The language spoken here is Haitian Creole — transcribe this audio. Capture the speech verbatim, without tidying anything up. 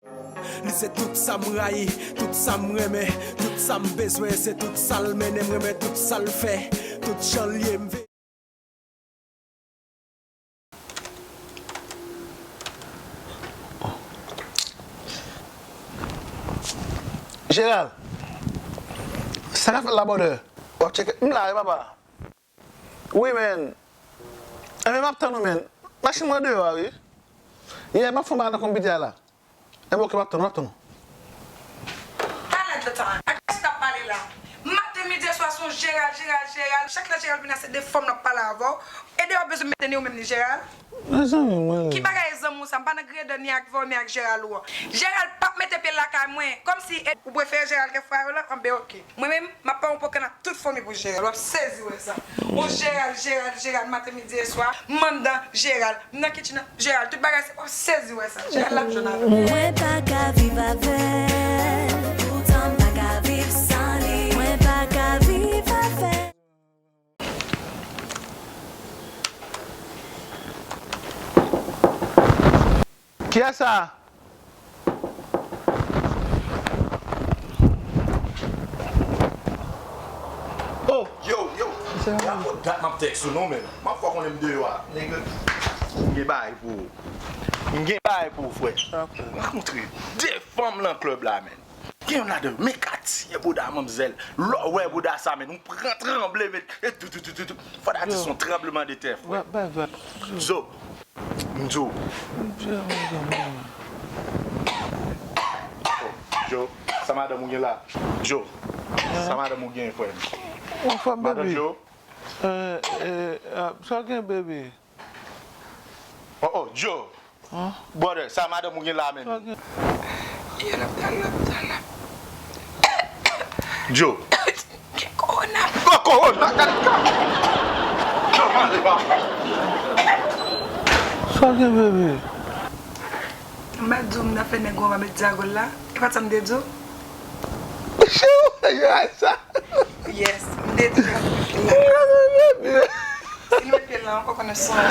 Li se tout sa m rayi, tout sa m renmen, tout sa m bezwen, se tout sa l mennen m, renmen tout sa l fè, tout jan l ye m vle. Jeral, sa k ap fèt la, brother? W ap tcheke? M la wi, papa. Wi, man. Enben, m ap tann ou, man. Machin mwen deyò a, wi. Yeah, m ap fè yon bagay nan konpitè a la. Enben, oke, m ap tann ou, m ap tann ou. Talè de tan. Ak kiyès n ap pale la? Maten, midi e swa, se yon Jeral, Jeral, Jeral. Chak lè Jeral vin la, se de fanm l ap pale avè w. E deyò, w bezwen mete ni ou menm ni Jeral? Mezanmi, mwen. Ki bagay zanmi w sa? M pa nan gredè ni ak vòmè ak Jeral ou an. Jeral p ap mete pye l lakay mwen. Kòmsi e, ou prefere Jeral ke frè yo la? Anben, oke. Mwen menm, m ap pran yon pokan ak tout fanmi pou Jeral. W ap sezi wè sa. On Jeral, Jeral, Jeral, maten, midi e swa. M anndan Jeral. M nan kitchen nan Jeral. Tout bagay se, w ap sezi wè sa. Jeral la ap jwenn avè m. Mwen pa ka viv avè l, poutan m pa ka viv san li. Mwen pa ka viv avè l. Kiyès sa? Oh! Yo, yo! Sa va? Gade dat m ap tèks ou non, men. M ap fè w konnen m deyò a. Nèg, m gen bagay pou ou. M gen bagay pou ou, frè. Rakontre de fanm nan klèb la, men. Gen youn ladan yo, men katye bouda manmzèl. Lè w wè bouda sa, men, ou pran tranble, men, e tou, tou, tou, tou, tou. Fò ta di se yon tranbleman de tè, frè. Zo, m di w. Oh, Joe, sa madanm ou gen la? Joe, sa madanm ou gen, frè m? Madanm Joe? Eh, eh, ah, sa w gen, baby? Oh, oh, Joe. Brother, sa madanm ou gen la, men? Yo, l ap pale, l ap pale. Joe. Gen kowona. Gen kowona, gade ka. Yo, mande pa. Sa gen, bebe? M pa t di w m t ap fè nèg ou an pa met dyagòl la? E pa t sa m te di w? Cheri, ou fè Jeral sa? Yes, m te di Jeral pou l met pye l la. Bebe. Si l met pye l la ankò, konnen se yon